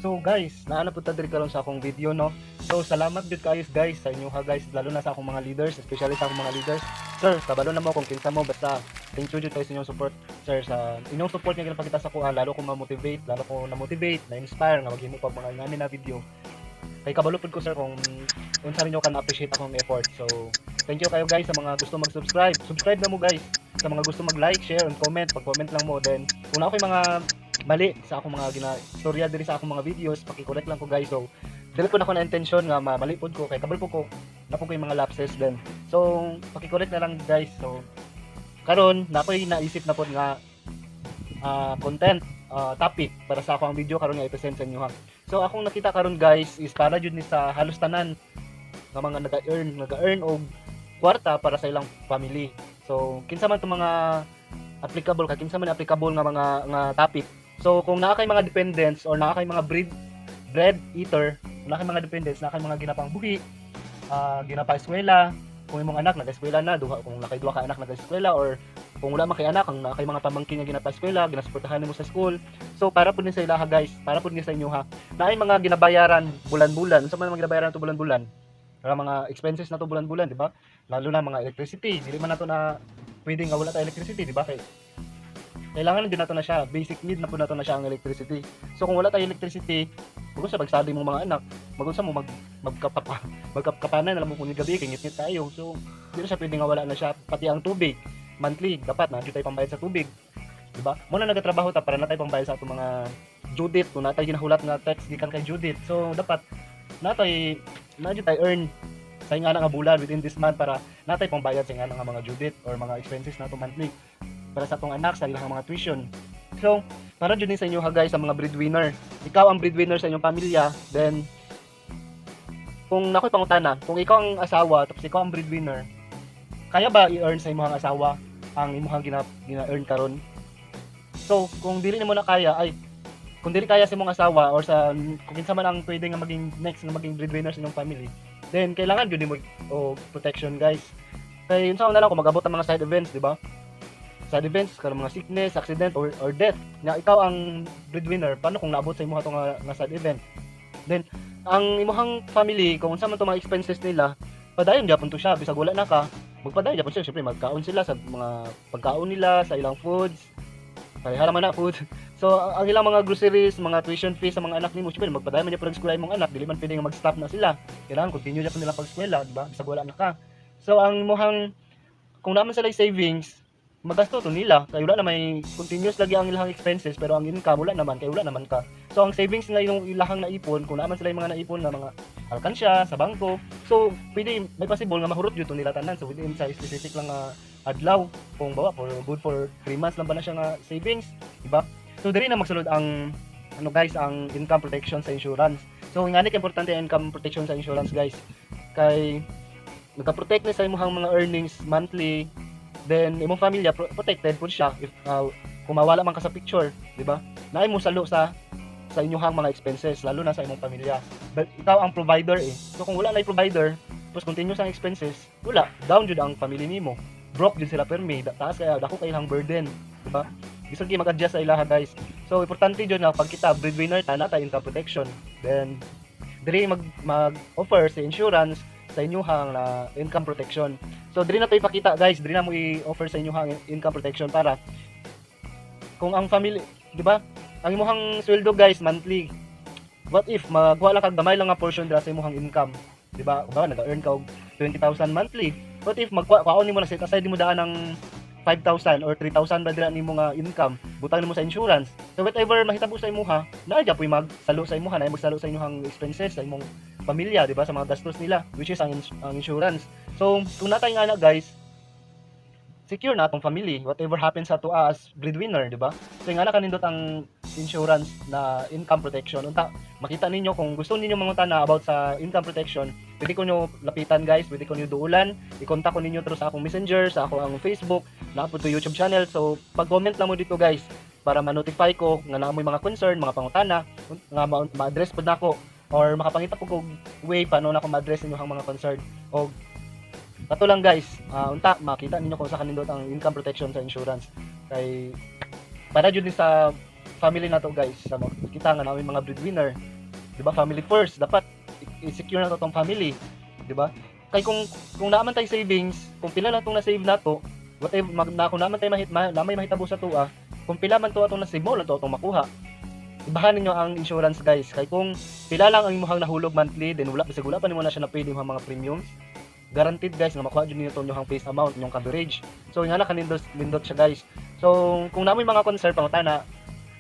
So guys, naa na pud ta diri karon sa akong video, no. So salamat jud kaayo, guys, sa inyo ha, guys, lalo na sa akong mga leaders, especially sa akong mga leaders. Sir, kabalo na mo kung kinsa mo, basta thank you jud kayo sa inyong support, sir, sa inyong support nga ginapakita sa akoa, lalo ko ma-motivate, lalo ko na-motivate, na-inspire nga maghimo pa mga ingani na video. Kay kabalo pud ko, sir, kung unsa ninyo ka na-appreciate akong effort. So thank you kayo, guys, sa mga gusto mag-subscribe. Subscribe na mo, guys. Sa mga gusto mag-like, share, and comment, pag-comment lang mo. Then kung naa koy mga mali sa akong mga gina istorya diri sa akong mga videos, paki-correct lang ko, guys. So dili ko na ko na intention nga mali pod ko kay kabalo po ko na po ko yung mga lapses din. So paki-correct na lang, guys. So karon na ako'y naisip na pod nga content, topic para sa ako ang video karon nga i-present sa inyo ha. So akong nakita karon, guys, is para jud ni sa halos tanan nga mga nag-earn og kwarta para sa ilang family. So kinsa man tong mga applicable, kay kinsa man applicable nga mga nga topic. So kung naa kay mga dependents or naa kay mga bread eater, kung naa kay mga dependents, naa kay mga ginapangbuhi, ginapa-eskwela, kung imong anak nag-eskwela na, duha, kung nakay duha ka anak nag-eskwela, or kung wala man kay anak, kung naa kay mga pamangkin nga ginapa-eskwela, ginasuportahan nimo sa school. So para pud ni sa ilaha, guys, para pud ni sa inyo ha. Naay mga ginabayaran bulan-bulan. Unsa man ang mga ginabayaran to bulan-bulan? Para mga expenses na to bulan-bulan, di ba? Lalo na mga electricity, dili man nato na pwede nga wala ta electricity, di ba? Kay kailangan din nato na siya, basic need na po nato na siya ang electricity. So kung wala tayo electricity, mag-unsa pag-study mo mga anak, mag-unsa mo magkapkapanan na lang mo kung gabi kay ngit tayo. So di na siya pwede nga wala na siya. Pati ang tubig, monthly dapat na tayo pambayad sa tubig. Di ba? Muna nagatrabaho ta para na tayo pambayad sa atong mga Judith, kung natay ginahulat nga text gikan kay Judith. So dapat natay na jud tay earn sa nga nga bulan within this month para natay pambayad sa nga mga Judith or mga expenses nato monthly para sa atong anak sa ilang mga tuition. So, para jud ni sa inyo ha, guys, sa mga breadwinner. Ikaw ang breadwinner sa inyong pamilya, then kung nakoy pangutana, kung ikaw ang asawa tapos ikaw ang breadwinner, kaya ba i-earn sa imong asawa ang imong gina-earn karon? So, kung dili nimo na kaya, ay kung dili kaya sa imong asawa or sa kung kinsa man ang pwede nga maging next nga maging breadwinner sa inyong family, then kailangan jud nimo og protection, guys. Kay unsa na lang kung mag-abot ang mga side events, di ba? Side events, karon mga sickness, accident or death. Nga ikaw ang breadwinner, paano kung naabot sa imo nga, nga side event? Then ang imong family, kung unsa man to mga expenses nila, padayon gyapon to siya bisag wala na ka, magpadayon gyapon siya. Syempre magkaon sila sa mga pagkaon nila, sa ilang foods. Pareha man na food. So ang ilang mga groceries, mga tuition fees sa mga anak nimo, syempre magpadayon man gyapon og eskwela imong anak, dili man pwede nga mag-stop na sila. Kailangan continue gyapon nila pag-eskwela, di ba? Bisag wala na ka. So ang imong kung naman sila savings, magasto to nila kay wala na may continuous lagi ang ilang expenses, pero ang income wala naman kay wala naman ka. So ang savings nga yung ilahang naipon, kung naman sila yung mga naipon nga mga alkansya sa bangko, so pwede may possible nga mahurot jud to nila tanan. So within sa specific lang nga adlaw, kung bawa for good for 3 months lang ba na siya nga savings, di ba? So diri na magsulod ang ano, guys, ang income protection sa insurance. So ngani ka importante ang income protection sa insurance, guys, kay nagka-protect ni sa imong mga earnings monthly, then imong pamilya protected pud siya if kung mawala man ka sa picture, di ba? Naay mo salo sa inyong mga expenses, lalo na sa imong pamilya. But ikaw ang provider eh. So kung wala na provider, tapos continuous ang expenses, wala, down jud ang family nimo. Broke jud sila permi, taas kaya dako kay ilang burden, di ba? Gusto kay mag-adjust sa ilaha, guys. So importante jud na pag kita breadwinner ta, na ta income protection. Then diri mag-offer sa insurance sa inyuhang na income protection. So diri na to ipakita, guys, diri na mo i-offer sa inyuhang income protection para kung ang family, di ba? Ang imuhang sweldo, guys, monthly. What if magkuha lang kag gamay lang nga portion dira sa imuhang income, di ba? Kung nag-earn ka og 20,000 monthly. What if magkuha kuhaon nimo na set aside nimo daan ng 5,000 or 3,000 ba dira nimo nga income, butang nimo sa insurance. So whatever mahitabo sa imuha, naa gyud magsalo sa imuha, naa magsalo sa inyong expenses sa imong pamilya, di ba, sa mga gastos nila, which is ang insurance. So kung natay nga na, guys, secure na atong family whatever happens sa to as breadwinner, di ba? So nga na kanindot ang insurance na income protection. Unta makita ninyo, kung gusto ninyo mangutana about sa income protection, pwede ko nyo lapitan, guys, pwede ko nyo duulan, i-contact ko ninyo through sa akong Messenger, sa ako ang Facebook, naa po to YouTube channel. So pag-comment lang mo dito, guys, para ma-notify ko nga naa moy mga concern, mga pangutana nga ma-address pud nako or makapangita po kog way paano nako ma-address inyong mga concern. O Kato lang, guys, unta makita ninyo kung unsa kanindot ang income protection sa insurance kay para jud ni sa family nato, guys, sa kita nga namin mga breadwinner, di ba? Family first, dapat i-secure nato tong family, di ba? Kay kung naa man tay savings, kung pila lang tong na-save nato, whatever mag, na kung naa man tay mahit ma, na may mahitabo sa atoa, kung pila man to atong na-save, mao lang to atong makuha. Ibahan ninyo ang insurance, guys, kay kung pila lang ang imong nahulog monthly, then wala, bisag wala pa nimo na siya na pwede imong mga premiums, guaranteed, guys, nga makuha jud ninyo tong inyong face amount, inyong coverage. So nga na kanindot nindot siya, guys. So kung naa moy mga concern, pangutana,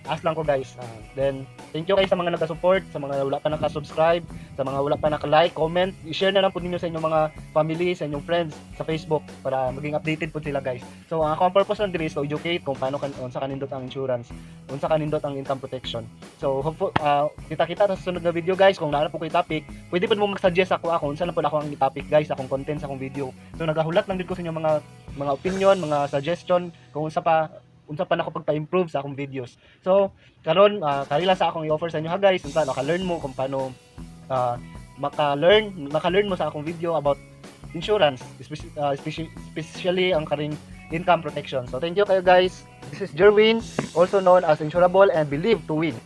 ask lang ko, guys. Then thank you kay sa mga nagka-support, sa mga wala pa naka-subscribe, sa mga wala pa naka-like, comment, i-share na lang po ninyo sa inyong mga family, sa inyong friends sa Facebook para maging updated po sila, guys. So ang akong purpose lang diri is to educate kung paano kan unsa kanindot ang insurance, unsa kanindot ang income protection. So hopeful kita-kita sa susunod na video, guys. Kung naa po koy topic, pwede po mo mag-suggest ako unsa na po ako ang topic, guys, akong content sa akong video. So nagahulat lang din ko sa inyong mga opinion, mga suggestion kung unsa pa nako pagpa-improve sa akong videos. So karon kari lang sa akong i-offer sa inyo ha, guys, unsa naka-learn mo kung paano maka-learn mo sa akong video about insurance, especially ang karing income protection. So thank you kayo, guys. This is Jerwin, also known as Insurable, and believe to win.